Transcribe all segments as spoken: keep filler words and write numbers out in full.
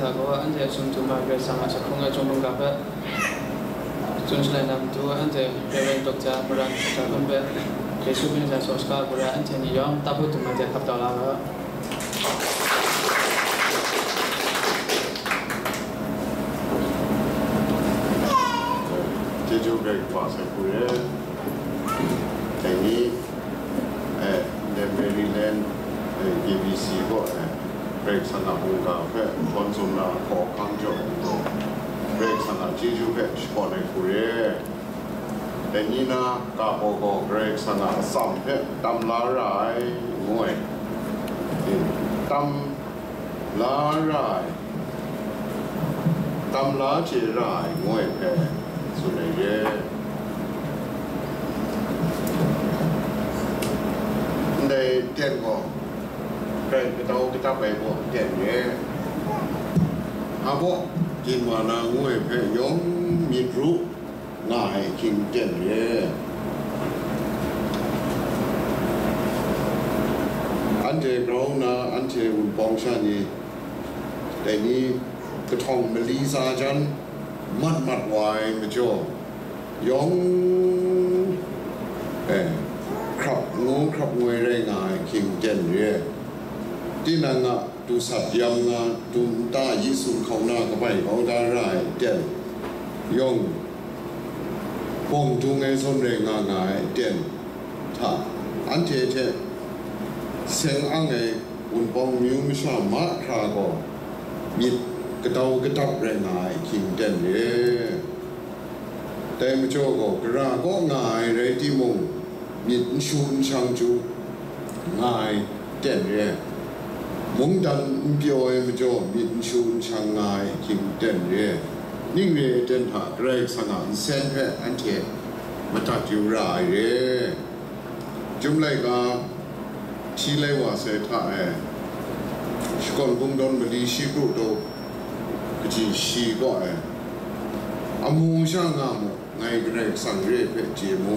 Gaw anhte a sumtu ma Karai Kasang a jahkrung ai chyawm mungga hpe tsun shalai na matu, anhte Reverend Doctor Maran Doctor Hkun hpe Yesu mying hta shaw shaga hkra anhte ni yawng tahpu dum ai hte hkap tau la ga. Chyeju Karai Kasang hpe hku re. Dai ni, eh, ndai Maryland, eh, K B C kaw, eh, Karai Kasang a mungga hpe hkawn tsun na hkawhkam jaw ai ni gaw, Karai Kasang a chyeju hpe shakawn ai hku re. Dai ni na ga baw gaw Karai Kasang a atsam hpe tam la ra ai, ngu ai. Tam la ra ai, tam la chye ra ai, ngu ai hpe tsun ai re. Ndai ten gaw, grai kadau kadap ai baw ten re. A baw, ginma na ngu ai hpe yawng myit ru nga ai hkying ten re. Anhte grau nna anhte wunpawng sha ni, dai ni kahtawng mali tsa jan mat mat wa ai majaw, yawng, eh, hkrap ngu hkrap ngoi rai nga ai hkying ten re. Tinang a dusat yam nga, dum nta yi sum hkauna kabai kau da ra ai ten yawng, bawng dung ai zawn rai nga nga ai ten hta, anhte hte seng ang ai wunpawng amyu masha mahkra gaw myit kadau kadap rai nga ai hkying ten re. Dai majaw gaw, gara kaw nga ai rai timung, myit n shu n shang chyu nga ai ten re. Mungdan n pyaw ai majaw, myit n shu n shang nga ai hkying ten re. Ning re ai ten hta Karai Kasang a nsen hpe anhte madat yu ra ai re. Chyum laika hti lai wa sai hta e, shakawn kungdawn mali shi kru taw kaji shi kaw e, amu sha nga mu, ngai Karai Kasang re ai hpe chye mu.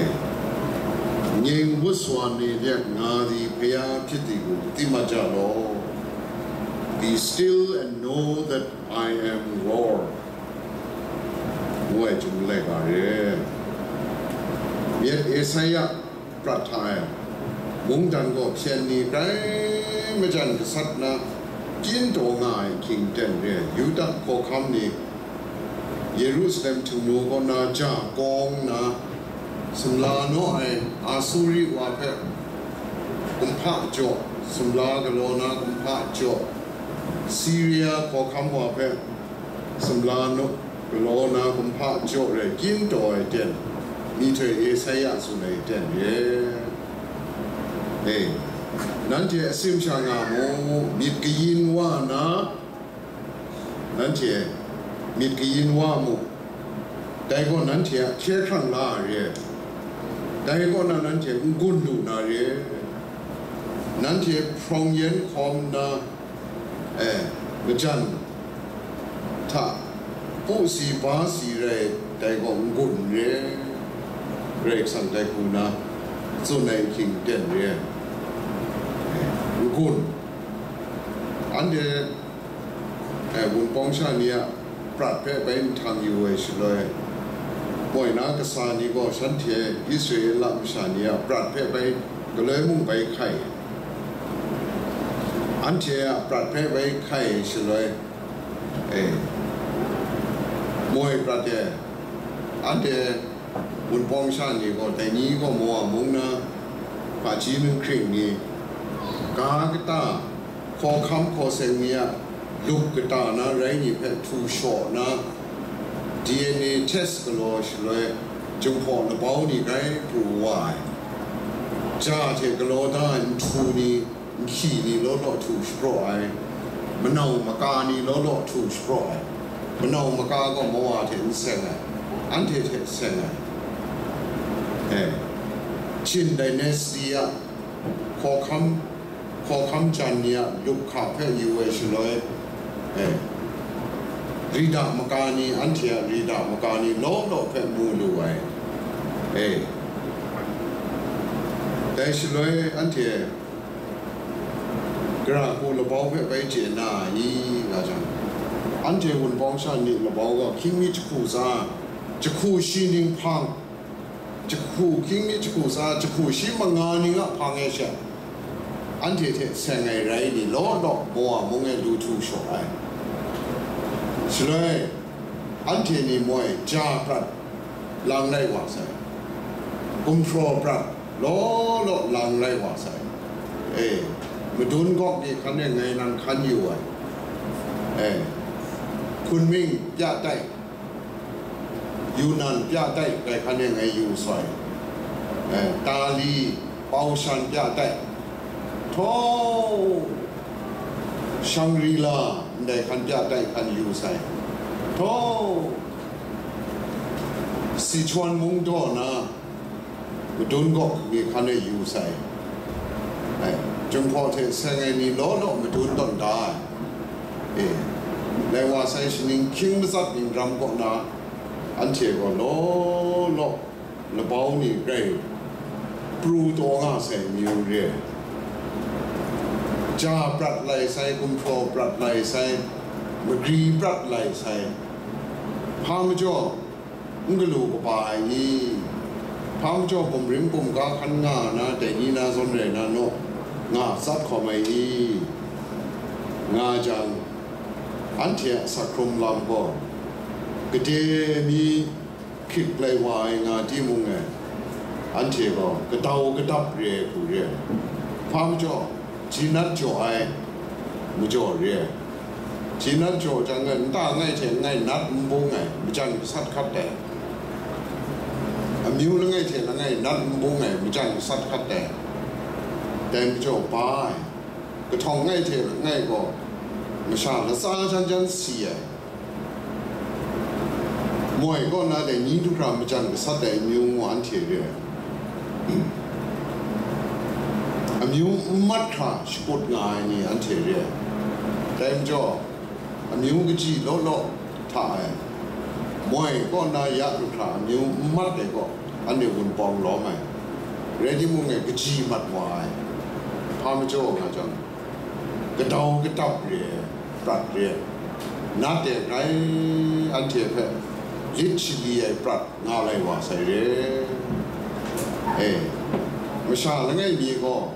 E, ငြိမ်ဝတ်စွာနေလျက် ငါသည် ဘုရားဖြစ်သည်ကို သိမှတ်ကြလော့။ Be still and know that I am Lord. Ngu ai chyum laika re. Myit Esaia prat hta e, mungdan gaw hpyen ni grai majan gasat na, kyin taw nga ai hkying ten re. Yuda hkawhkam ni Yerusalem htingnu kaw na ja kawng nna, sumla naw ai Asuri wa hpe kumhpa jaw, sumla galaw na kumhpa jaw, Siria hkawhkam wa hpe sumla naw galaw na kumhpa jaw rai kyin taw ai ten, myihtoi Esaia tsun ai ten re. E, nanhte asim sha nga mu, myit kayin wa na, nanhte myit kayin wa mu, dai gaw nanhte a hkye hkrang la ai re, dai kaw na nanhte n-gun lu na re, nanhte hprawng yen hkawm na, e, majan hta pu si ba si rai, dai gaw n-gun n re, Karai Kasang dai hku na tsun ai hkying ten re, e, n-gun. Anhte, e, wunpawng sha ni a prat hpe bai nhtang yu ai shaloi, moi na kasa ni gaw shanhte Israela masha ni a prat hpe bai galoi mung bai hkai, anhte a prat hpe bai hkai shaloi, e, moi prat e, anhte wunpawng sha ni gaw dai ni gaw mawa mung na, hpaji ninghkring ni, ga kata, hkawhkam hkaw seng ni a lup kata na rai ni hpe htu shaw na, D N A test galaw shaloi, Jinghpaw labau ni grai pru wa ai, ja hte galaw da ai nhtu ni, nhkyi ni law law htu shapraw ai, manau maka ni law law htu shapraw ai, manau maka gaw mawa hte n seng ai, anhte hte seng ai. E, Qin dynasty a hkawhkam, hkawhkam jan ni a lup hka hpe yu ai shaloi, e, Rida maka ni, anhte a Rida maka ni law law hpe mu lu ai. E, dai shaloi anhte Gara hku labau hpe bai chye na i, nga jang, anhte wunpawng sha ni labau gaw hkying mi jahku tsa, jahku shi ning hpang, jahku hkying mi jahku tsa, jahku shi manga ning a hpang e she, anhte hte seng ai rai ni law law Mowa mung e lu htu shaw ai. Shaloi, anhte ni moi ja prat lang lai wa sai, gumhpraw prat law law lang lai wa sai. E, madun gawk ni hkan e ngai nan hkan yu ai. E, Kunming pya tai, Yunnan pya tai, dai hkan e ngai yu sai. E, Tali, Paushan pya tai, htaw, Shangri-La ndai hkan pya tai hkan yu sai, htaw, Sichuan mung daw na, madun gawk ni hkan e yu sai. Ai, Jinghpaw hte seng ai ni law law madun tawn da ai. E, lai wa sai, shaning hkying matsat ning ram kaw na, anhte gaw law law labau ni rai pru taw nga sai amyu re ai. Ja prat lai sai, gumhpraw prat lai sai, magri prat lai sai, hpa majaw n galu kaba ai i? Hpa majaw bumrim bumga hkan nga na dai ni na zawn rai na naw, nga tsat hkawm ai i? Nga jang, anhte a asak hkrum lam gaw gade mi hkrit lai wa ai nga timung e, anhte gaw gadau gadap re ai hku re ai. Hpa majaw, jinat jaw ai majaw re ai. Jinat jaw jang e, nta ngai hte ngai nat n bung ai, majan gasat hkat ai. Amyu langai hte langai nat n bung ai, majan gasat hkat ai. Dai majaw ba ai, kahtawng ngai hte langai gaw masha latsa jan jan si ai. Moi kaw na dai ni du hkra majan gasat ai amyu ngu anhte re ai. Amyu n mat hkra shakut nga ai ni anhte re ai. Dai majaw, amyu kaji law law hta ai, moi kaw na ya du hkra amyu n mat ai gaw, anhte wunpawng lawm ai. Rai timung e, kaji mat wa ai. Hpa majaw nga jang, gadau gadap re ai prat re ai, nat e grai anhte hpe lit shali ai prat nga lai wa sai re. E, masha langai mi gaw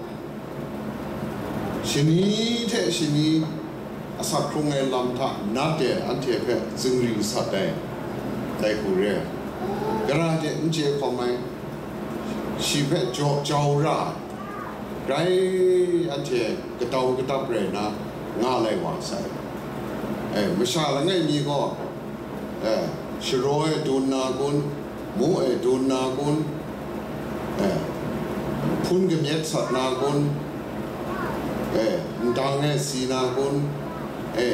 shani hte shani asak hkrung ai lam hta nat e anhte hpe zingri sat ai, dai hku re ai. Gara de n chye hkawm ai, shi hpe jaw jau ra ai, grai anhte gadau gadap rai na nga lai wa sai. E, masha langai mi gaw, e, sharaw e dun na kun, mu e dun na kun, e, hpun kamyet sat na kun, e, ndang e si na kun, e,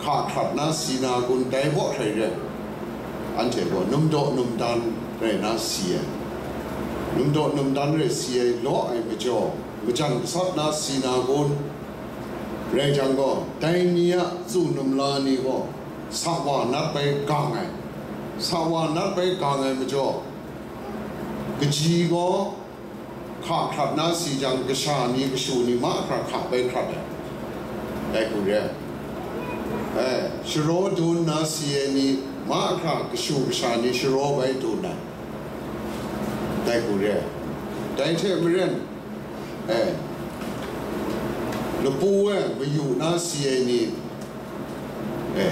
hka hkrat na si na kun, dai baw hkrai re ai. Anhte gaw num daw num dan rai na si ai, num daw num dan rai si ai law ai majaw, majan gasat na si na kun, rai jang gaw, dai ni a tsu num la ni gaw sa wa nat bai gang ai, sa wa nat bai gang ai majaw, kaji gaw hka hkrat na si jang, kasha ni kashu ni mahkra hka bai hkrat ai, dai hku re ai. E, sharaw dun na si ai ni mahkra kashu kasha ni sharaw bai dun ai, dai hku re ai. Dai hte maren, e, lapu e mayu na si ai ni, e,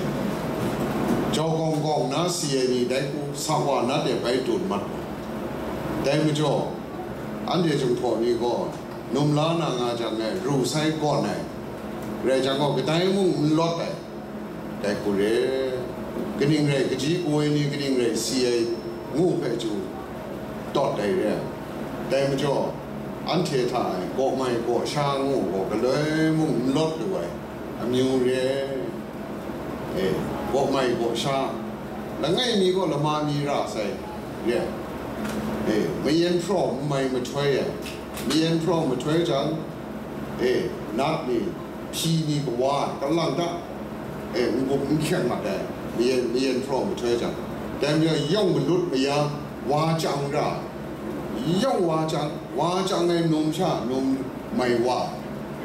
jau gawng gawng na si ai ni, dai hku sa wa nat e bai dun mat ai. Dai majaw, anhte Jinghpaw ni gaw num la na nga jang e, ru sai gawn ai, rai jang gaw, kadai mung n lawt ai, dai hku re. Kaning rai kaji kaw ai ni, kaning rai si ai ngu hpe chyu tawt ai re ai. Dai majaw, anhte hta e gaw mai gaw sha ngu gaw, galoi mung n lawt lu ai amyu re ai. E, gaw mai gaw sha, langai mi gaw lama mi ra sai re ai. E, mayen hpraw n mai mahtoi ai, mayen hpraw mahtoi jang, e, nat ni, hpyi ni kawa ai, kalang ta, e, n-gup n hkyeng mat ai, mayen, mayen hpraw mahtoi jang, dai majaw yawng malut maya wa chyang ra, yawng wa chyang, wa chyang ai num sha num mai wa ai,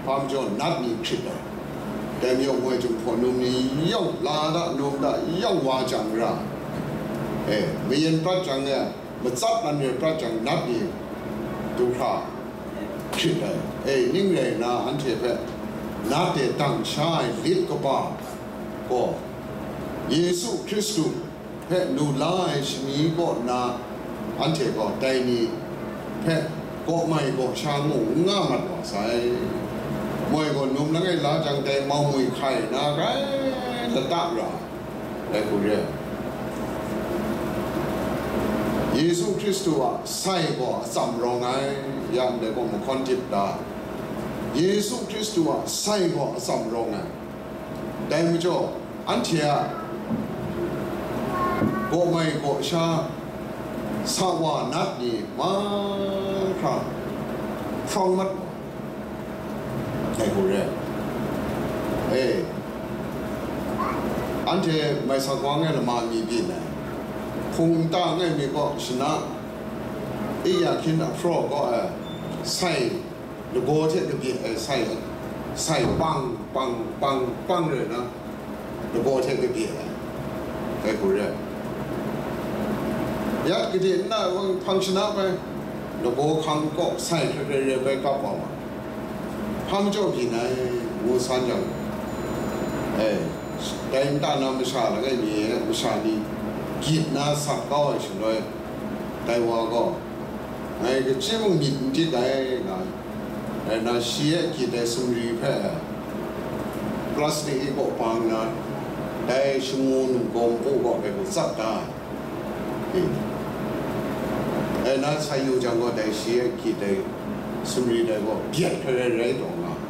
Hpa majaw nat ni hkrit ai. Dai majaw moi Jinghpaw num ni yawng la da, num da, yawng wa jang ra. E, mayen prat jang e, matsat nan re prat jang nat ni du hkra hkrit ai. E, ning rai nna anhte hpe nat e dang sha ai lit kaba gaw Yesu Hkristu hpe lu la ai shani kaw na anhte gaw dai ni hpe gaw mai gaw sha ngu n nga mat wa sai. Moi gaw num langai la jang dai mau ngwi hkai na grai lata ra ai hku re ai. Yesu Hkristu a sai gaw atsam rawng ai, ya ndai gaw mahkawn dip da. Yesu Hkristu a sai gaw atsam rawng ai. Dai majaw, anhte a gaw mai gaw sha sa wa nat ni mahkra hprawng mat wa ai hku re. E, anhte mai sa kawang e lama mi byin ai, hpung nta ngai mi kaw shana, i ya hkyin ahpraw kaw ai sai lagaw hte kabye ai sai, sai pang, pang, pang, pang rai na, lagaw hte kabye ai, dai hku re ai. Yat gade nna wang hpang shanap ai, lagaw hkang kaw sai hkrai rai rai bai kap wa ma. Hpa majaw byin ai, ngu san jang, e, dai nta na masha langai mi e, masha ni gyit na sat kau ai shaloi, dai wa gaw, ngai kachyi mung myit n tit ai, nga ai. Rai nna, shi e gyit ai sumri hpe plastik e kaw bang nna, dai shangu nunggaw npu kaw bai hku tsap da ai. E, rai nna, sai yu jang gaw, dai shi e gyit ai sumri dai gaw byet hkrai rai rai taw nga ai.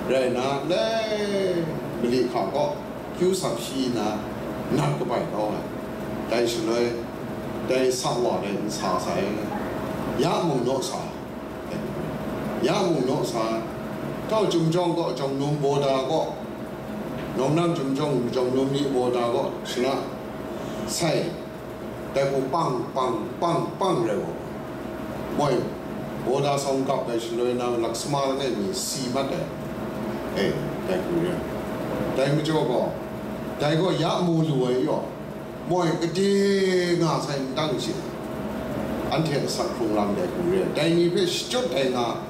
Rai nna, le, mali hka kaw kyu sap shi nna, nat kabai kau ai. Dai shaloi, dai sa wa rai n sa sai, ya mung naw sa, ya mung naw sa, tau Chyum Jawng kaw, Jawng Num Bawda kaw, Nawng Nang Chyum Jawng, Jawng Num Ni Bawda kaw, shana sai, dai hku pang, pang, pang, pang rai wa. Moi, Bawda sawng gap ai shaloi na, laksama langai mi si mat ai. E, dai hku re ai. Dai majaw gaw, dai gaw ya mu lu ai yaw, moi gade nga sai n dang shi, anhte asak hkrung lam dai hku re ai. Dai ni hpe shachyut ai nga,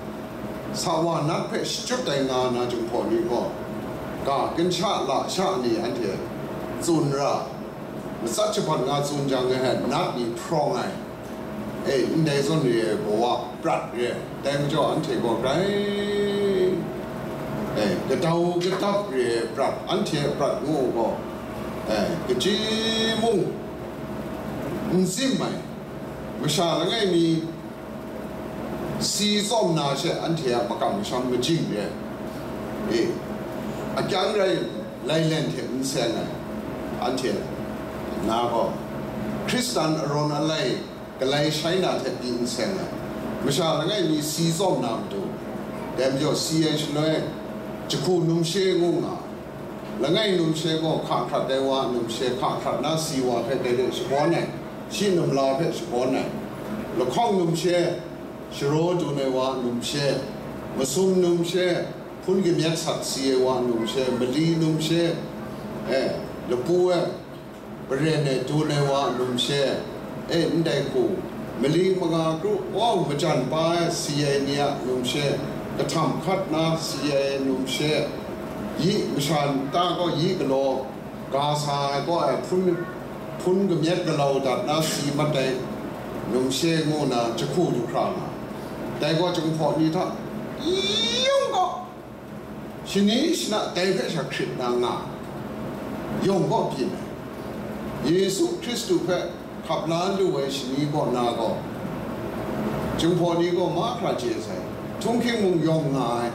sa wa nat hpe shachyut ai nga na Jinghpaw ni gaw, ga, ginsha lasha ni anhte tsun ra, matsat jahpat nga tsun jang ai, nat ni hprawng ai, e, ndai zawn re ai gaw prat re ai. Dai majaw anhte gaw grai, e, gadau gadap re ai prat, anhte a prat ngu gaw, e, kachyi mung n zim ai, masha langai mi si tsawm na she anhte a makam masham majing re ai, e, akyang rai lailen hte n seng ai, anhte na gaw Hkristan arawn alai galai shai na hte pyi n seng ai, masha langai mi si tsawm na matu, dai majaw si ai shaloi jahku numshe ngu nga, langai numshe gaw hka hkrat ai wa a numshe, hka hkrat na si wa hpe dai de shabawn ai, shi num la hpe shabawn ai, lahkawng numshe, sharaw dun ai wa a numshe, masum numshe, hpun kamyat sat si ai wa a numshe, mali numshe, e, lapu e, paren e dun ai wa a numshe, e, ndai hku, mali manga kru, wau majan pa e si ai ni a numshe, kahtam hkat na si ai numshe, yi masha nta gaw yi galaw, ga sa ai kaw ai hpun, hpun kamyat galau dat na si mat ai numshe ngu na jahku du hkra nga, dai gaw Jinghpaw ni hta yawng gaw shani shana dai hpe sha hkrit na nga, yawng gaw byin ai. Yesu Hkristu hpe hkap la lu ai shani kaw na gaw, Jinghpaw ni gaw mahkra chye sai, htunghking mung yawng nga ai.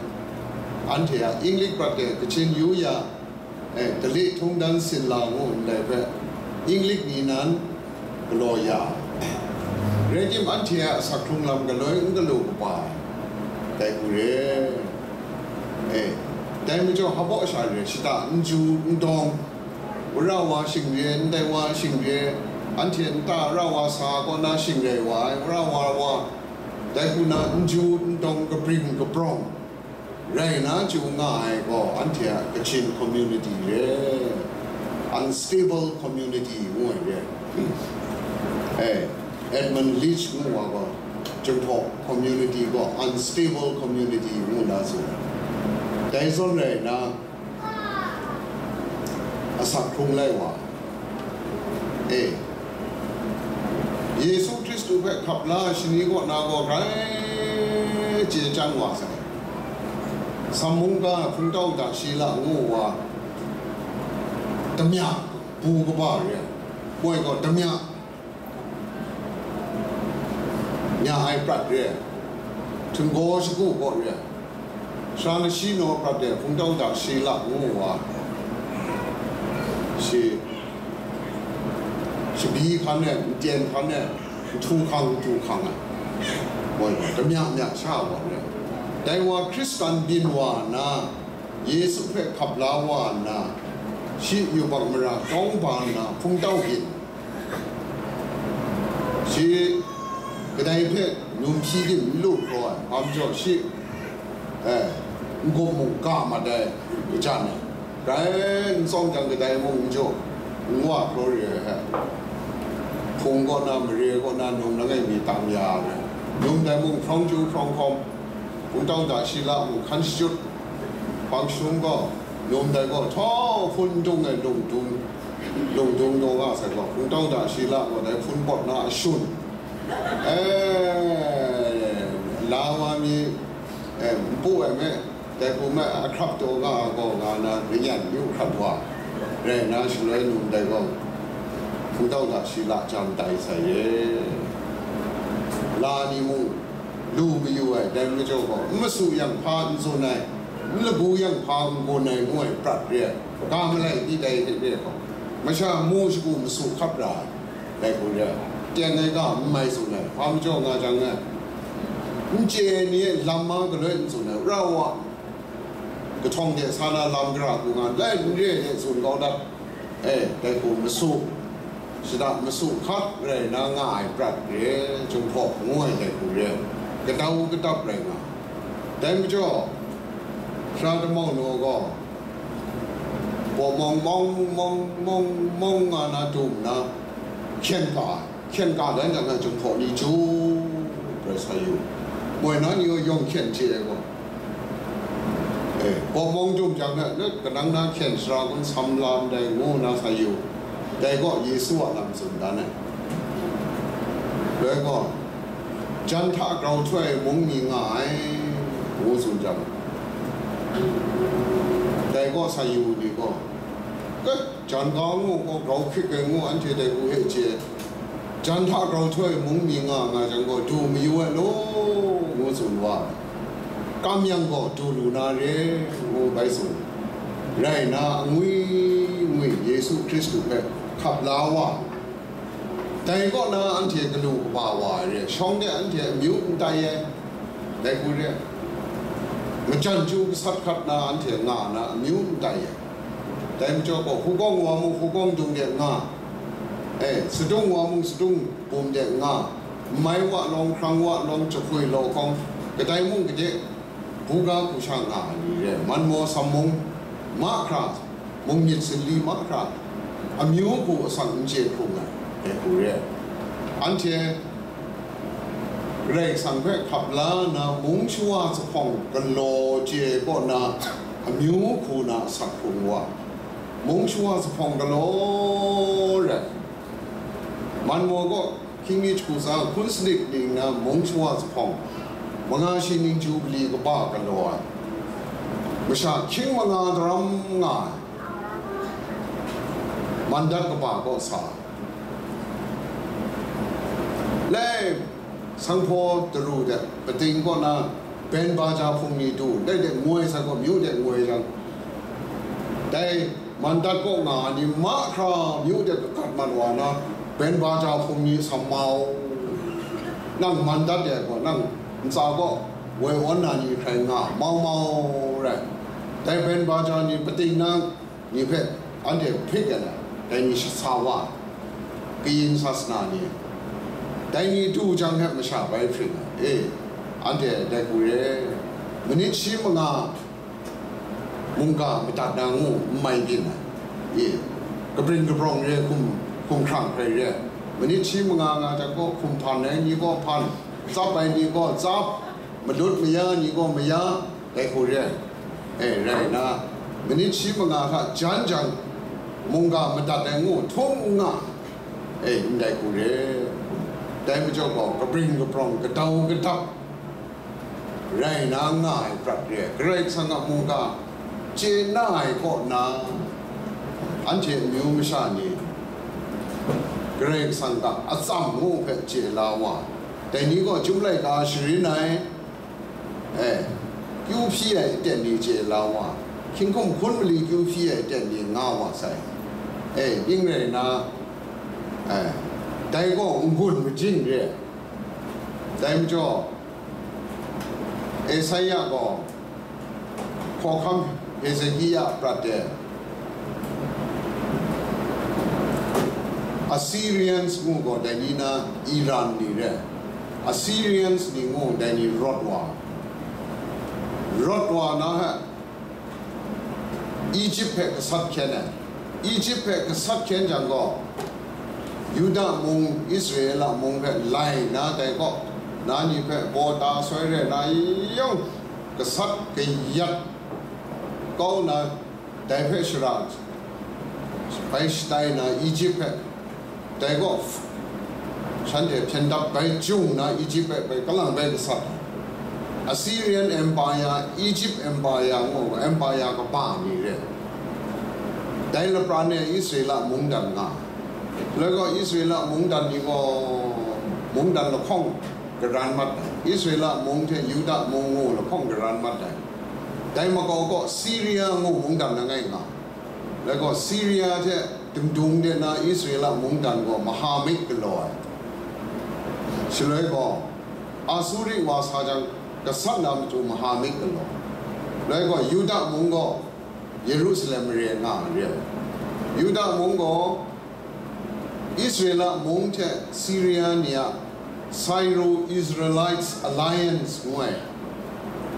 Anhte a Inglik prat de Kachin yu ya, e, Dali Htung Dan Sin La ngu ndai hpe Inglik ni nan galaw ya ai. Rai tim, anhte a asak hkrung lam galoi n galu kaba ai, dai hku re. E, dai majaw, hpaw sha re, shata n ju n dawng, wora wa shing re, ndai wa shing re, anhte nta ra wa sa kaw na shing rai wa ai, wora wa wa, dai hku na n ju n dawng, kabring kabrawng, Rai nna chyu nga ai gaw anhte a Kachin community re, unstable community ngu ai re. Eh, Edmund Leach ngu wa gaw, Jinghpaw community gaw unstable community ngu na tsun ai. Dai zawn rai nna, asak hkrung lai wa. E, Yesu Hkristu hpe hkap la ai shani kaw na gaw grai chye chyang wa sai. Sammung ga hpungtau da shi la ngu wa, damya bu kaba re ai, koi gaw damya nya ai prat re ai, htinggaw shagu gaw re ai, sara lashi naw prat de hpungtau da shi la ngu wa, shi shabi hkan e, ntyen hkan e, nhtu hkang, nhtu hkang ai, moi gaw damya mya sha wa re ai. Dai wa Hkristan byin wa nna, Yesu hpe hkap la wa nna, shi yubak mara tawng ba nna hpungtau byin. Shi kadai hpe numhpyi dim n lu hkraw ai, hpa majaw shi, eh, n-gup mung ga mat ai, kajan ai. Grai n tsawm jang kadai mung n jaw, n wa hkraw re ai hpe, hpung kaw na, mare kaw na, num langai mi tam ya ai. Num dai mung hprawng chyu hprawng hkawm, hpungtau da shi la mung hkan shachyut, hpang shadung gaw, num dai gaw htawhpun dung ai lungdung, lungdung daw nga sai gaw, hpungtau da shi la gaw dai hpun pawt na ashun, eh, la wa mi, eh, npu ai me, dai hku me ahkrap taw nga ai gaw nga na, lanyan yu hkrat wa, rai nna shaloi num dai gaw, hpungtau da shi la jam tai sai ye. La ni mung lu mayu ai, dai majaw gaw, n masu yang hpa n tsun ai, n lagu yang hpa n gun ai ngu ai prat re ai, ga malai ni dai hte re ai gaw, masha mu shagu masu hkap ra ai, dai hku re ai, teng ai ga n mai tsun ai, hpa majaw nga jang ai, n chye ai ni e lam ma galoi n tsun ai, ra wa, kahtawng de sa na lam gara hku nga, lai n re ai hte tsun kau dat, e, dai hku masu, shada masu hkap rai na nga ai prat re, Jinghpaw ngu ai dai hku re, kadau kadap rai nga. Dai majaw, sara damau naw gaw, baw mawng mawng mawng mawng mawng nga na dum nna, hkyen ga ai, hkyen ga dan jang na Jinghpaw ni chyu rai sa yu, moi na ni gaw yawng hkyen hte ai gaw, e, baw mawng dum jang na, na kanang na hkyen sara kun sam la ndai ngu na sa yu, dai gaw Yesu a lam tsun dan ai. Dai gaw, jan hta grau htoi ai mung mi nga ai, ngu tsun jang, dai gaw sa yu ni gaw, e, jan ga ngu gaw grau hkrit ai ngu anhte dai hku hte chye, jan hta grau htoi ai mung mi nga nga jang gaw, du mayu ai law, ngu tsun wa, kam yang gaw du lu na re, ngu bai tsun. Rai nna, angwi ngwi Yesu Hkristu hpe hkap la wa, dai kaw na anhte galu kaba wa ai re, shawng de anhte amyu n tai ai, dai hku re, majan chyu gasat hkat na anhte nga na amyu n tai ai. Dai majaw gaw, hugawng wa mung hugawng dung de nga, e, sadung wa mung sadung bum de nga, n mai wa lawng, hkrang wa lawng, jahpoi law hkawng, kadai mung gade, buga hku sha nga ai ni re, man maw sam mung, mahkra, mung myit sinli mahkra, amyu hku asak n chye hkrung ai, dai hku re. Anhte Karai Kasang hpe hkap la nna, mung shawa zuphpawng galaw chye kaw na, amyu hku na asak hkrung wa, mung shawa zuphpawng galaw rai. Man maw gaw, hkying mi jahku tsa hkun sanit ning na mung shawa zuphpawng, manga shi ning jubili kaba galaw ai, masha hkying manga daram nga ai, mandat kaba kaw sa ai. Lai, sanghpaw daru de, pating kaw na, ben baja hpung ni du, dai de ngoi sa gaw, myu de ngoi jang, dai mandat kaw nga ai ni mahkra myu de kagat mat wa na, ben baja hpung ni sa mau. Nang mandat de gaw, nang ntsa kaw woi awn na ni hkrai nga mau mau rai. Dai ben baja ni pating na ni hpe anhte hpik ai, dai ni sa wa, kayin sasana ni, dai ni du jang hpe masha bai hpring ai, e, anhte dai hku re, Manit shi manga mungga madat na ngu n mai byin ai. E, kabring kabrawng re hkum, hkum hkrang hkrai re ai. Manit shi manga nga jang gaw hkum hpan ai ni gaw hpan, tsap ai ni gaw tsap, malut maya ni gaw maya, dai hku re ai. E, rai nna, manit shi manga hta jan jang, mungga madat ai ngu htum n nga, e, ndai hku re. Dai majaw gaw, kabring kabrawng, kadau kadap, rai na nga ai prat re ai. Karai Kasang a mungga chye na ai kaw na, anhte amyu masha ni Karai Kasang a atsam ngu hpe chye la wa, dai ni gaw chyum laika sharin ai, e, kyu hpyi ai aten ni chye la wa, hkying hkum hkun mali kyu hpyi ai aten ni nga wa sai. E, ning rai nna, e, dai gaw n-gun majing re ai. Dai majaw, Esaia gaw hkawhkam Hezekia prat de, Assyrians ngu gaw dai ni na Iran ni re, Assyrians ni ngu dai ni rawt wa, rawt wa na hpe, Egypt hpe gasat hkyen ai. Egypt hpe gasat hkyen jang gaw, Yuda mung, Israela mung hpe lai na dai kaw, na ni hpe baw ta soi re na yawng, gasat kayat kau na, dai hpe shara bai shatai na Egypt hpe, dai gaw, shanhte hpyen dap bai jung na Egypt hpe bai kalang bai gasat ai. Assyrian Empire, Egypt Empire ngu empire kaba ni re. Dai lapran e Israela mungdan nga, lai gaw Israela mungdan ni gaw mungdan lahkawng garan mat ai. Israela mung hte Yuda mung ngu lahkawng garan mat ai. Dai makau gaw Syria ngu mungdan langai nga, lai gaw Syria hte dingdung de na Israela mungdan gaw mahamik galaw ai. Shaloi gaw Asuri wa sa jang gasat na matu mahamik galaw ai. Lai gaw Yuda mung gaw Yerusalem mare nga ai re ai. Yuda mung gaw Israela mung hte Syria ni a Syro-Israelites Alliance ngu ai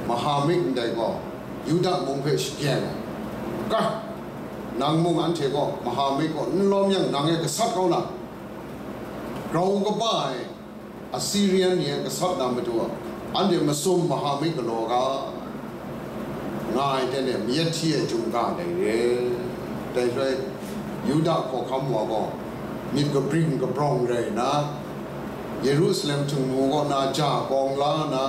mahamik ndai gaw Yuda mung hpe shagyeng ai. Ka, nang mung anhte gaw mahamik gaw n lawm yang, nang e gasat kau na, grau kaba ai Assyrian ni e gasat na matu, anhte masum mahamik galaw ga, nga ai ten e mayat hti ai chyum ga dai re. Dai shaloi, Yuda hkawhkam wa gaw myit kabring kabrawng rai nna, Yerusalem htingnu kaw na ja kawng la nna,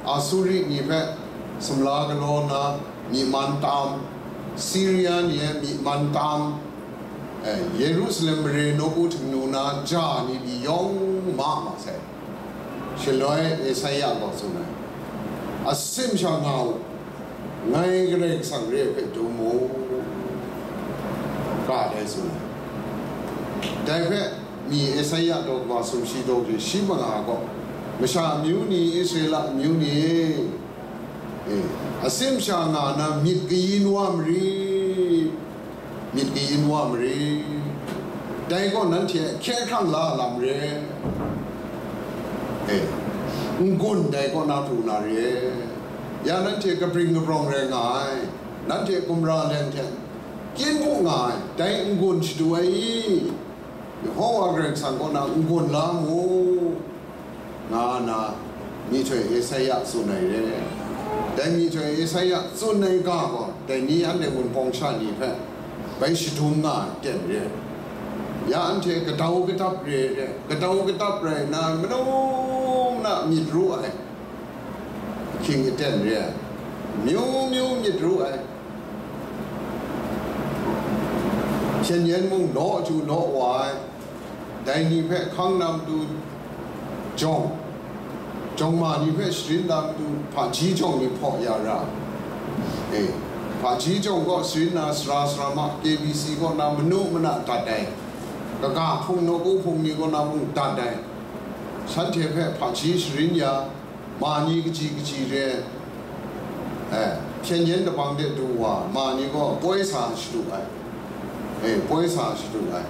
Asuri ni hpe sumla galaw nna, myi man tam, Siria ni e myi man tam, e, Yerusalem mare nawku htingnu na ja ni pyi yawng ma ma sai. Shaloi Esaia gaw tsun ai, "Asim sha nga u, ngai Karai Kasang re ai hpe dum mu," ga dai tsun ai. Dai hpe mi Esaia daw kaba sumshi daw hte shi manga gaw, "Masha amyu ni, Israela amyu ni e, e, asim sha nga na myit kayin wa marit, myit kayin wa marit, dai gaw nanhte hkye hkrang la lam re, e, n-gun dai kaw na pru na re, ya nanhte kabring kabrawng rai nga ai, nanhte gumra leng hte kyin hpu nga ai, dai n-gun shadu ai i? Yehova Karai Kasang kaw na n-gun la mu," nga nna myihtoi Esaia tsun ai re. Dai myihtoi Esaia tsun ai ga gaw, dai ni anhte Wunpawng sha ni hpe bai shadum nga ai aten re. Ya anhte kadau kadap re ai re, kadau kadap rai nna, manu na myit ru ai, ahkying aten re ai, myu myu myit ru ai, hpyen yen mung law chyu law wa ai, dai ni hpe hkang na matu jawng, jawng ma ni hpe sharin na matu hpaji jawng ni hpaw ya ra. E, hpaji jawng kaw sharin na sara sara ma K B C kaw na manu mana dat ai, kaga hpung nawku hpung ni kaw na mung dat ai, shanhte hpe hpaji sharin ya, ma ni kaji kaji re, e, hpyen yen dabang de du wa, ma ni gaw poi sa shadu ai, e, poi sa shadu ai.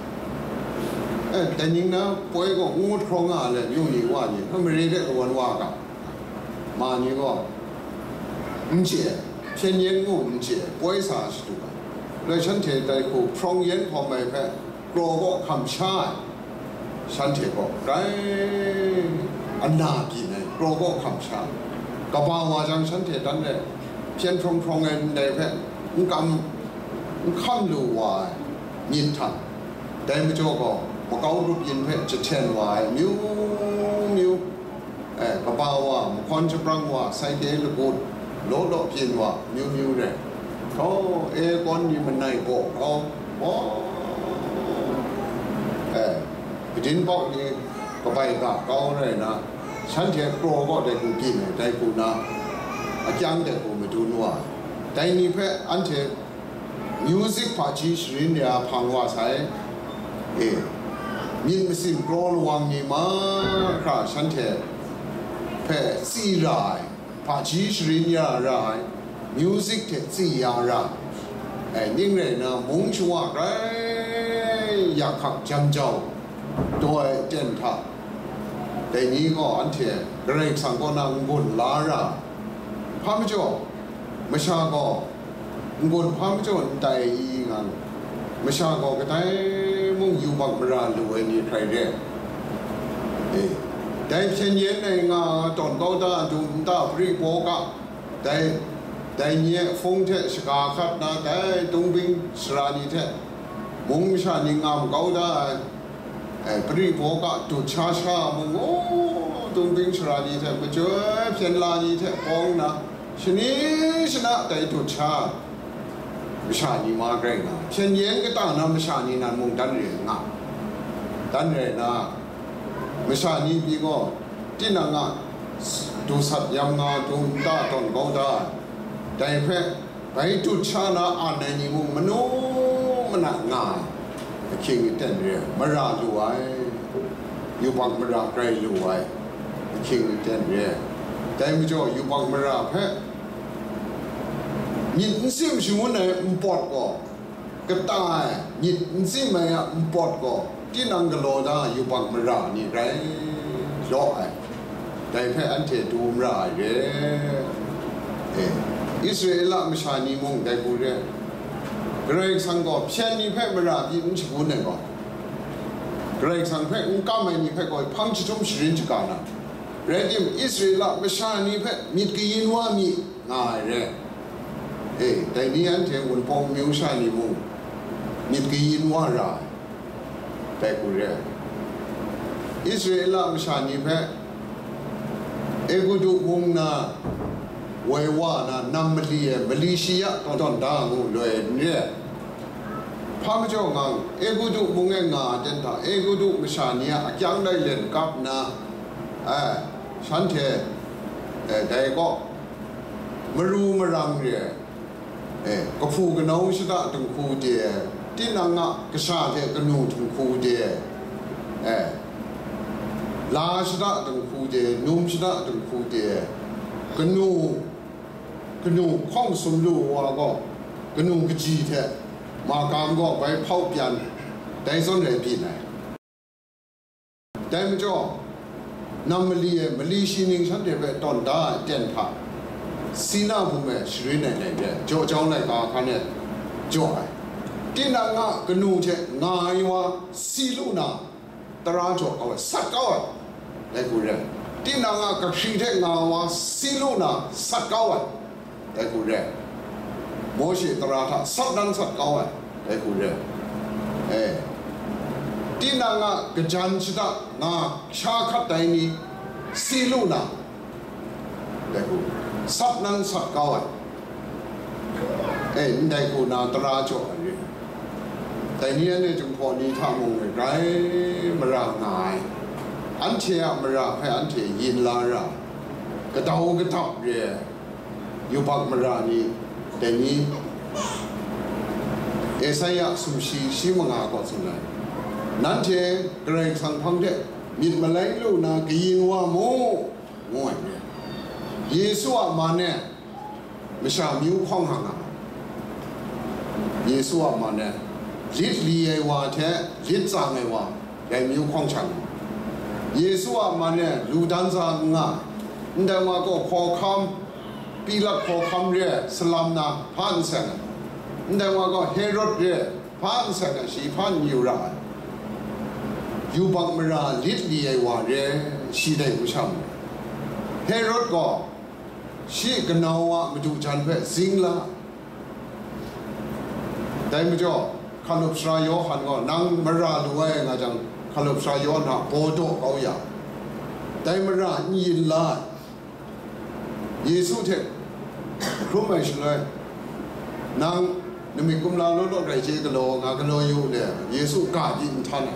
E, dai ning na poi gaw n ngut hkrawng nga ai le, yu ni wa ni, hpa mare de kawan wa ga, ma ni gaw n chye ai, hpyen yen ngu n chye ai, poi sa shadu ai. Loi shanhte dai hku hprawng yen hkawm ai hpe kraw kaw hkam sha ai, shanhte gaw grai ana byin ai, kraw kaw hkam sha ai. Kaba wa jang shanhte dan re, hpyen hprawng hprawng ai ndai hpe n kam, n hkam lu wa ai myit hta, dai majaw gaw makau grup yin hpe jahten wa ai, myu myu, eh, kaba wa, mahkawn shabrang wa, saike lagut, law law byin wa, myu myu re. Hkaw, e kawn ni manai baw hkaw, wa, eh, kadin bau ni kabai ga kau rai na, shanhte kraw kaw dai hku byin ai, dai hku na, akyang dai hku madun wa ai. Dai ni hpe anhte music hpaji sharin ya hpang wa sai. E, myit masin kraw lawang ni mahkra shanhte hpe tsi ra ai, hpaji sharin ya ra ai, music hte tsi ya ra ai, ning rai na, mung shawa grai yak hkak jam jau taw ai aten hta, dai ni gaw anhte Karai Kasang kaw na n-gun la ra ai. Hpa majaw, masha gaw n-gun hpa majaw n tai i nga, masha gaw kadai mung yubak mara lu ai ni hkrai re. E, dai hpyen yen ai nga, tawn kau da, dum nta, pari paw ga, dai, dai ni a hpung hte shaga hkat na, dai tungbing sara ni hte mung masha ni ngam kau da ai, e, pari paw ga dut sha sha mung, o, tungbing sara ni hte, machyoi hpyen la ni hte pawng na, shani shana dai dut sha ai masha ni ma grai nga, hpyen yen kata na masha ni nan mung dan re nga, dan re na, masha ni pyi gaw, tinang a du sat yam nga, du nta tawn kau da ai, dai hpe bai dut sha na an ai ni mung manu mana nga ai, ahkying aten re ai, mara lu ai, yubak mara grai lu ai, ahkying aten re ai. Dai majaw, yubak mara hpe myit n sim shangun ai npawt gaw, kata ai myit n sim ai a npawt gaw, tinang galaw da yubak mara ni rai law ai, dai hpe anhte du mara ai re. E, Israela masha ni mung dai hku re. Karai Kasang gaw hpyen ni hpe mara pyi n shagun ai gaw, Karai Kasang hpe n kam ai ni hpe gaw hpang jahtum sharin shaga na, rai tim, Israela masha ni hpe myit kayin wa mi nga ai re. E, dai ni anhte Wunpawng amyu sha ni mung myit kayin wa ra ai, dai hku re ai. Israela masha ni hpe Egutu mung na woi wa na, nam mali e, mali shi ya tawn tawn da ngu loi n re ai. Hpa majaw ngang, Egutu mung e nga ai ten hta, Egutu masha ni a akyang dai len kap nna, ai, shanhte, eh, dai kaw maru marang re ai, eh, kahpu kanau shada dinghku de ai, tinang a kasha hte kanu dinghku de ai, eh, la shada dinghku de ai, num shada dinghku de ai, kanu, kanu hkawng sum lu wa gaw, kanu kaji hte makam gaw bai hpau pyan, dai zawn rai byin ai. Dai majaw, nam mali e, mali shi ning shanhte hpe tawn da ai aten hta, Sina bum e sharin ai ngai hte jaw jau laika hkan e jaw ai. Tinang a kanu hte nga ai wa si lu na, tara jaw kau ai, sat kau ai, dai hku re ai. Tinang a kahkring hte nga ai wa si lu na, sat kau ai, dai hku re ai. Mawshe tara hta sat nan sat kau ai, dai hku re ai. Eh, tinang a kajan shada nga sha hkat dai ni si lu na, dai hku sat nan sat kau ai. Eh, ndai hku na tara jaw ai re. Dai ni anhte Jinghpaw ni hta mung grai mara nga ai. Anhte a mara hpe anhte yin la ra ai. Kadau kadap re ai. Yubak mara ni, dai ni, Esaia sumshi shi manga kaw tsun ai, nanhte Karai Kasang hpang de myit malai lu na kayin wa mu, ngu ai re. Yesu a man e masha myu hkawng hang nga ai. Yesu a man e lit li ai wa hte lit tsang ai wa, dai myu hkawng sha nga ai. Yesu a man e lu dan sa n nga ai, ndai wa gaw hkawhkam, Pilat hkawhkam re ai salam na hpa n seng ai, ndai wa gaw Herod re ai hpa n seng ai, shi hpa n yu ra ai, yubak mara lit li ai wa re ai, shi dai hku sha mu ai. Herod gaw shi kanau a madu jan hpe zing la. Dai majaw, Hkalup Sara Yawhan gaw, "Nang mara lu ai," nga jang, Hkalup Sara Yawhan a baw daw kau ya, dai mara n yin la ai. Yesu hte hkrum ai shaloi, "Nang namik kumla law law rai chye galaw, nga galaw yu," le, Yesu ga di n htan ai.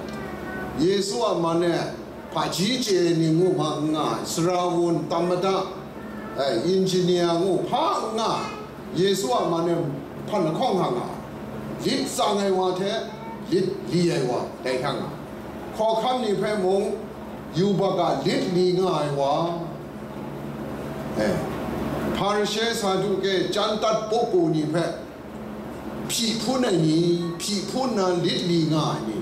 Yesu a man e hpaji chye ni ngu hpa n nga ai, sara wun, tam mada, ai, engineer ngu hpa n nga ai, Yesu a man e hpan lahkawng nga nga ai, lit tsang ai wa hte lit li ai wa, dai hkra nga ai. Hkawhkam ni hpe mung yubak a lit li nga ai wa, eh, Hparishe, Saduke, chyandat bawku ni hpe hpyi hpun ai ni, hpyi hpun na lit li nga ai ni,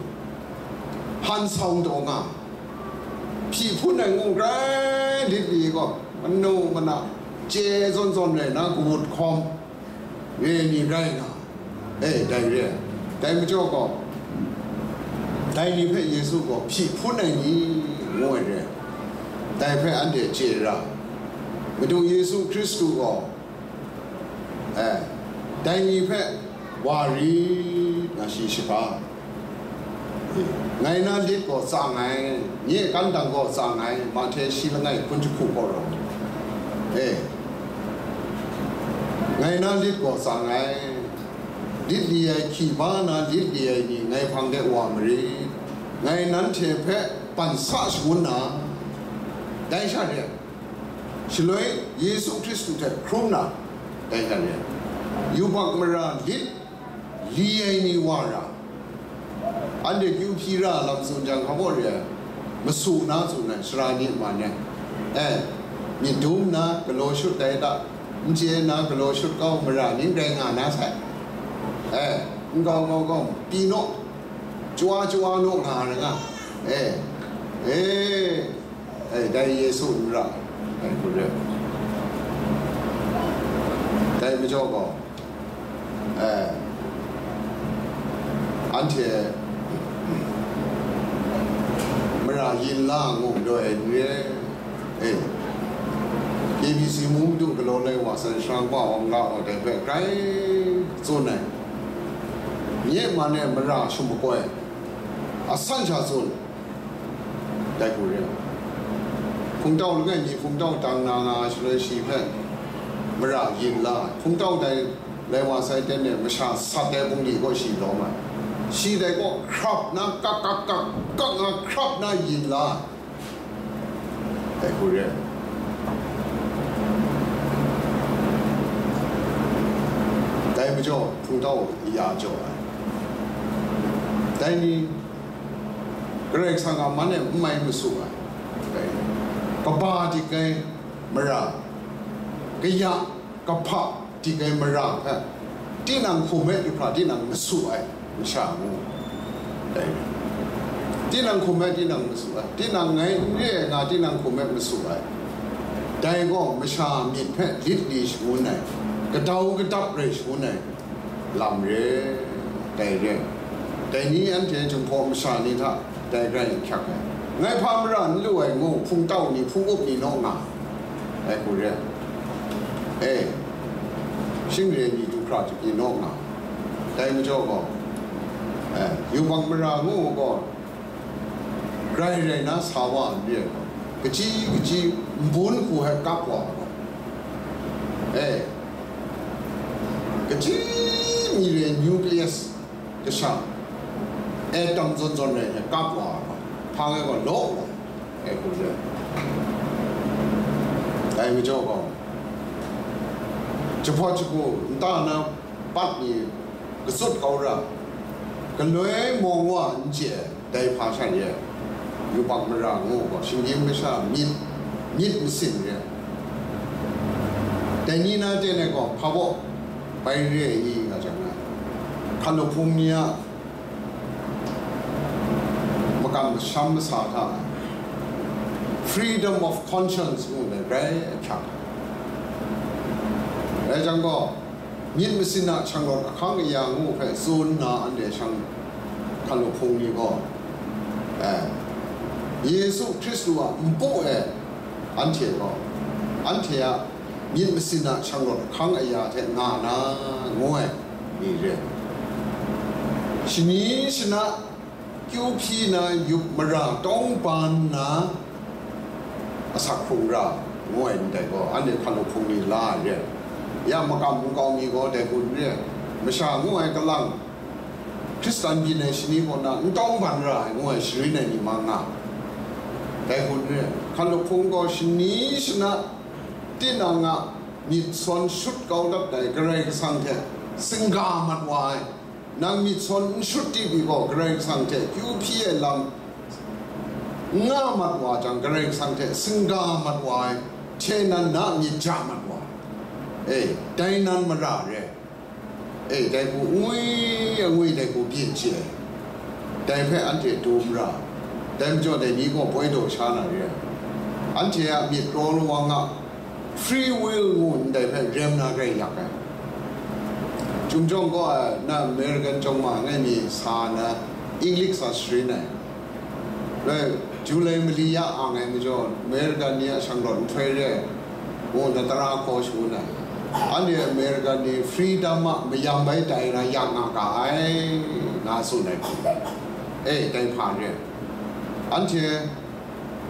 han sawng taw nga ai. Hpyi hpun ai ngu grai lit li gaw, manu mana chye zawn zawn rai na, kawut hkawm re ai ni rai nga ai. Eh, dai re ai. Dai majaw gaw, dai ni hpe Yesu gaw hpyi hpun ai ni ngu ai re ai. Dai hpe anhte chye ra ai. Madu Yesu Hkristu gaw, eh, dai ni hpe wa rit na shi shaga. Ngai na lit gaw tsang ai, nye kan dang gaw tsang ai, Mahte shi langai hkun jahku gaw rawng. E, ngai na lit gaw tsang ai, lit li ai, hkyi ba na lit li ai ni ngai hpang de wa marit, ngai nanhte hpe ban sa shangun na, dai sha re ai. Shaloi Yesu Hkristu hte hkrum na, dai hta re ai, yubak mara lit li ai ni wa ra, anhte kyu hpyi ra lam tsun jang, hpa baw re ai, masu na tsun ai, sara ni ma ni, eh, myit dum nna galaw shut dai ta, n chye nna galaw shut kau mara ning rai nga na sai, eh, n kau kau kau, pyi naw, chyawa chyawa naw nga ra nga, eh, eh, eh, dai Yesu n ra, dai hku re ai. Dai majaw gaw, eh, anhte mara yin la ngu majaw ai n re, eh, K B C mung madu galaw lai wa sai, sharang pa awng la wa dai hpe grai tsun ai, nye man e mara shum makoi, asan sha tsun. Dai hku re ai. Hpungtau langai mi hpungtau dang na nga ai shaloi shi hpe mara yin la ai. Hpungtau dai lai wa sai ten e masha sat ai bungli kaw shi lawm ai. Shi dai kaw hkrap na, kak kak kak kak nga hkrap na yin la ai. Dai hku re ai. Dai majaw hpungtau ya jaw ai. Dai ni Karai Kasang a man e n mai masu ai. Kaba dik ai mara, kaya kahpa dik ai mara hpe, tinang hkum e du hkra tinang masu ai masha ngu. Dai, tinang hkum e tinang masu ai, tinang ngai n re ai nga tinang hkum e masu ai. Dai gaw masha myit hpe lit li shangun ai, kadau kadap rai shangun ai lam re, dai re. Dai ni anhte Jinghpaw masha ni hta dai grai n hkyak ai. Ngai hpa mara n lu ai ngu hpungtau ni, hpung up ni naw nga ai hku re. E, shing re ni du hkra jahpyi naw nga. Dai majaw gaw, e, yubak mara ngu gaw, grai rai na sa wa n re ai gaw, kaji kaji nbun hku hpe kap wa ai gaw, e, kaji mi re nucleus kasha, atom zawn zawn rai hpe kap wa ai gaw, hpang e gaw law wa ai hku re. Dai majaw gaw, jahpawt jahku nta na pat ni katsut kau ra, galoi mawng wa n chye ai, dai hpa sha re ai, yubak mara ngu gaw, shinggyim masha myit, myit masin re ai. Dai ni na ten e gaw, hpa baw bai re ai i nga jang na, hkan lahpung ni a makam masham masa hta freedom of conscience ngu ai grai ahkyak. Rai jang gaw, myit masin a shanglawt ahkang aya ngu hpe tsun nna anhte shang hkan hpung ni gaw, eh, Yesu Hkristu a npu e anhte gaw, anhte a myit masin a shanglawt ahkang aya hte nga na, ngu ai ni re. Shani shana kyu hpyi na yup mara tawng ban nna asak hkrung ra, ngu ai ndai gaw, anhte hkan hpung ni la ai re. Ya makam nkau mi gaw dai hku n re. Masha ngu ai kalang, Hkristan byin ai shani kaw na n tawng ban ra ai, ngu ai sharin ai ni ma nga, dai hku n re. Hkan hpung gaw shani shana tinang a myit sawn shut kau dat ai Karai Kasang hte singga mat wa ai, nang myit sawn n shut di pyi gaw, Karai Kasang hte kyu hpyi ai lam n nga mat wa jang, Karai Kasang hte singga mat wa ai hte nan na myit ja mat wa ai, e, dai nan mara re. E, dai hku ngwi ngwi dai hku byin chye ai, dai hpe anhte dum ra, dai majaw dai ni gaw poi daw sha na re ai. Anhte a myit raw lawang a free will ngu ndai hpe rem na grai yak ai. Chyum jawng gaw, na American chyawm ma ngai mi sa na English sa sharin ai. Rai, July mali ya ang ai majaw, American ni a shanglawt nhtoi re ai, ngu na tara hkaw shangun ai. Anhte American ni freedom a mayam bai tai na ya nga ga ai, nga tsun ai hku. E, dai hpa re. Anhte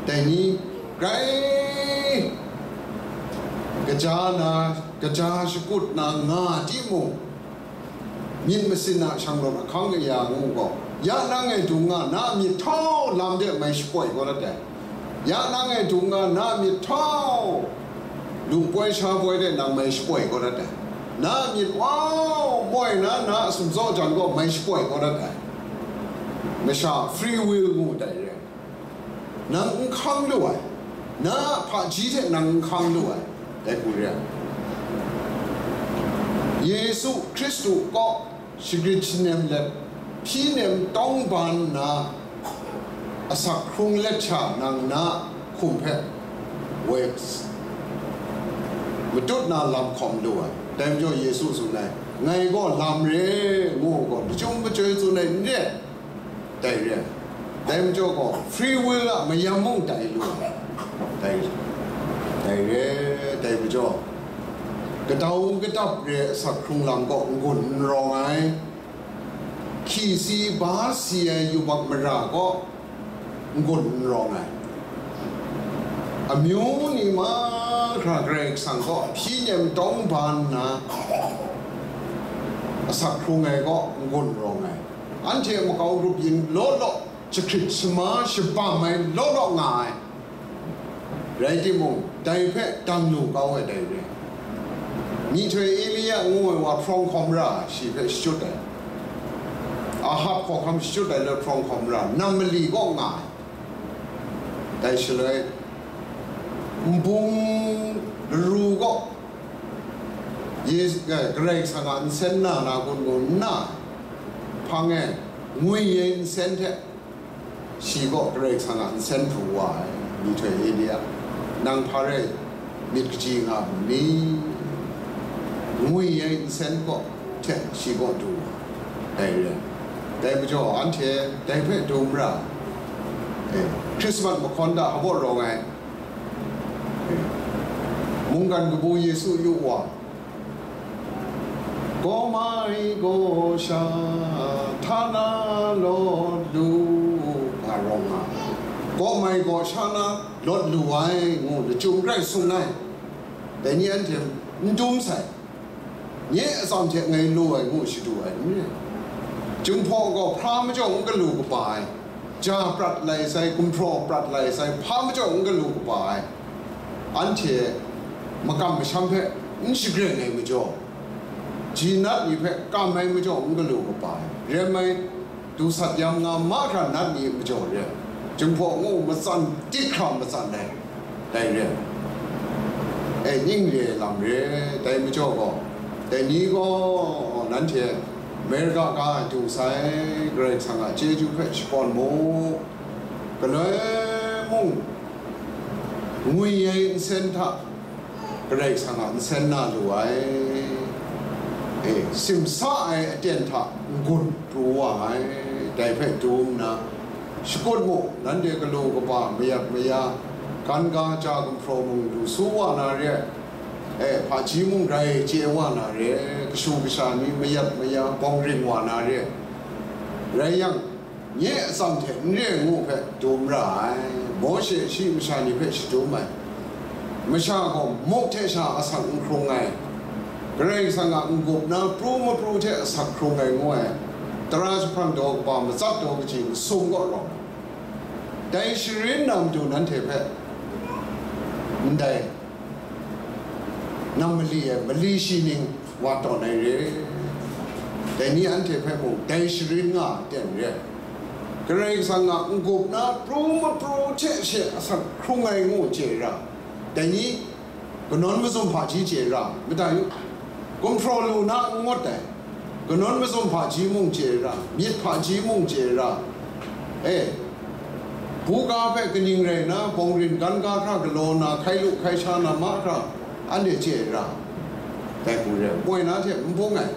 dai ni grai kaja na, kaja shakut na nga timung, myit masin a shanglawt ahkang aya ngu gaw, ya nang e dung nga, na a myit htau lam de mai shapoi kau dat ai. Ya nang e dung nga, na a myit htau lung poi sha poi de nang mai shapoi kau dat ai. Na a myit wau moi na, na a sumtsaw jan gaw mai shapoi kau dat ai. Masha free will ngu dai re. Nang n hkang lu ai, na a hpaji hte nang n hkang lu ai, dai hku re ai. Yesu Hkristu kaw shagrit shanem let, hpyi nem tawng ban nna, asak hkrung let sha nang na hkum hpe woi matut na lam hkawm lu ai. Dai majaw Yesu tsun ai, ngai gaw lam re, ngu gaw, lachyum machyoi tsun ai n re. Dai re ai. Dai majaw gaw, free will a mayam mung tai lu ai. Dai, dai re, dai majaw, kadau kadap re ai asak hkrung lam gaw n-gun n rawng ai. Hkyisi ba si ai yubak mara gaw n-gun n rawng ai. Amyu ni mahkra Karai Kasang gaw hpyi nem tawng ba nna asak hkrung ai gaw n-gun n rawng ai. Anhte makau grup yin law law, jahkrit shama shabam ai law law nga ai. Rai timung, dai hpe dang lu kau ai dai re. Myihtoi Elia ngu ai wa hprawng hkawm ra shi hpe shachyut ai. Ahab hkawhkam shachyut ai le hprawng hkawm ra, nam mali kaw nga ai. Dai shaloi, nbung laru kaw, Ye-, eh, Karai Kasang a nsen na na kun ngu nna, hpang e ngwi ai nsen hte shi gaw Karai Kasang a nsen hkru wa ai, myihtoi Elia, nang hpa rai myit kaji nga mu ni? Ngwi ai nsen kaw hte shi gaw du wa ai, dai re ai. Dai majaw, anhte dai hpe dum ra, eh, Hkrismat mahkawn da hkabaw rawng ai, eh, mungkan kabu Yesu yu wa, Kawmai gaw sha hta na lawt lu, nga rawng nga, kawmai gaw sha na lawt lu ai, ngu lachyum rai sung ai. Dai ni anhte n dum sai, nye atsam hte ngai lu ai, ngu shadu ai n re. Jinghpaw gaw hpra majaw n galu kaba ai, ja prat lai sai, gumhpraw prat lai sai, hpa majaw n galu kaba ai, anhte makam masham hpe n shagreng ai majaw, ji nat ni hpe kam ai majaw n galu kaba ai, rem ai, du sat yam nga mahkra nat ni majaw re, Jinghpaw ngu matsan, tit hkra matsan ai, dai re ai. E, ning re ai lam re, dai majaw gaw, dai ni gaw nanhte America ga ai du sai, Karai Kasang a chyeju hpe shakawn mu. Galoi mung, ngwi ai nsen hta, Karai Kasang a nsen na lu ai, e, simsa ai aten hta n-gun pru wa ai, dai hpe dum nna, shakut mu, nanhte galaw kaba mayat maya, gan ga ja gumhpraw mung lu su wa na re, e, hpaji mung rai chye wa na re, kashu kasha ni mayat maya bawng ring wa na re, rai yang, nye atsam hte n re ngu hpe dum ra ai. Mawshe shi masha ni hpe shadum ai. Masha gaw muk hte sha asak n hkrung ai, Karai Kasang a n-gup na pru mapru hte asak hkrung ai ngu ai, tara jahprang daw kaba matsat daw kaji masum kaw rawng, dai sharin na matu nanhte hpe ndai nam mali ai mali shi ning wa tawn ai re. Dai ni anhte hpe mung dai sharin nga a ten re. Karai Kasang a n-gup na pru mapru hte she asak hkrung ai ngu chye ra. Dai ni kanawn mazum hpaji chye ra, mada yu, gumhpraw lu na n ngut ai, kanawn mazum hpaji mung chye ra, myit hpaji mung chye ra, e, buga hpe kaning rai na, bawng rin gan ga hkra galaw na, hkai lu hkai sha na mahkra, anhte chye ra, dai hku re, moi na hte n bung ai,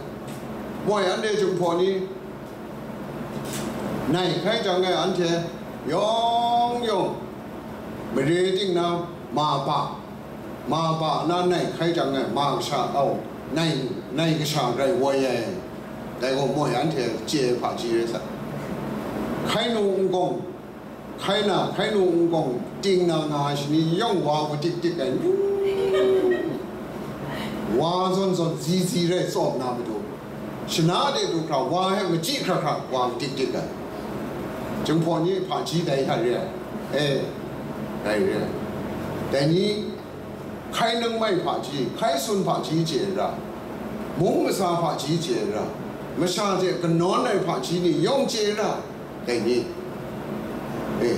moi anhte Jinghpaw ni, nai hkai jang e anhte yawng yawng mare ting na ma ba, ma ba na nai hkai jang e ma kasha au, nai, nai kasha rai woi ai, dai gaw moi anhte chye ai hpaji rai sa. Hkai nu n gawng, hkai na, hkai nu n gawng ting na nga ai shani yawng wa matik tik ai, wa zawn zawn zi zi rai tsawm na matu, shana de du hkra wa e machyi hkra hkra wa matik tik ai. Jinghpaw ni hpaji dai hta re ai, e, dai re ai. Dai ni, hkai ningmai hpaji, hkai sun hpaji chye ra, mung masa hpaji chye ra, masha hte kanawn ai hpaji ni yawng chye ra, dai ni, e,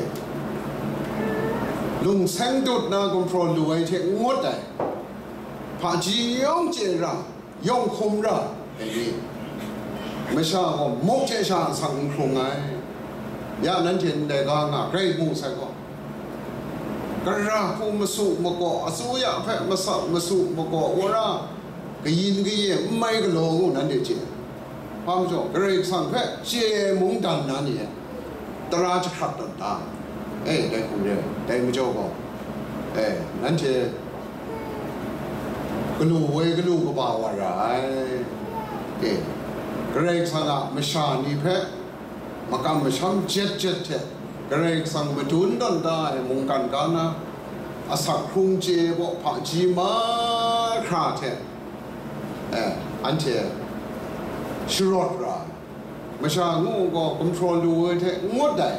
lung seng dut na gumhpraw lu ai hte n ngut ai, hpaji yawng chye ra, yawng hkum ra, dai ni, masha gaw muk hte sha asak n hkrung ai. Ya nanhte ndai ga nga grai mu sai gaw, gara hku masu makaw, asuya hpe masak masu makaw, wora kayin kaye n mai galaw ngu nanhte chye ai. Hpa majaw, Karai Kasang hpe chye ai mungdan na ni e tara jahkrat tawn ta, e, dai hku re ai. Dai majaw gaw, e, nanhte galu woi galu kaba wa ra ai. E, Karai Kasang a masha ni hpe makam masham jet jet hte Karai Kasang madun tawn ta ai mungkan ga na, asak hkrung chye baw hpaji mahkra hte, e, anhte sharawt ra ai. Masha ngu gaw gumhpraw lu ai hte n ngut ai,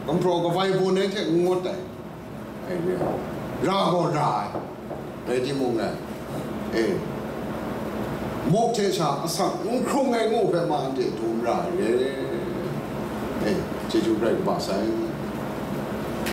gumhpraw kawai bun ai hte n ngut ai, ai re ai, ra gaw ra ai, rai timung rai, e, muk hte sha asak n hkrung ai ngu hpe ma anhte dum ra ai re, e, chyeju rai kaba sai.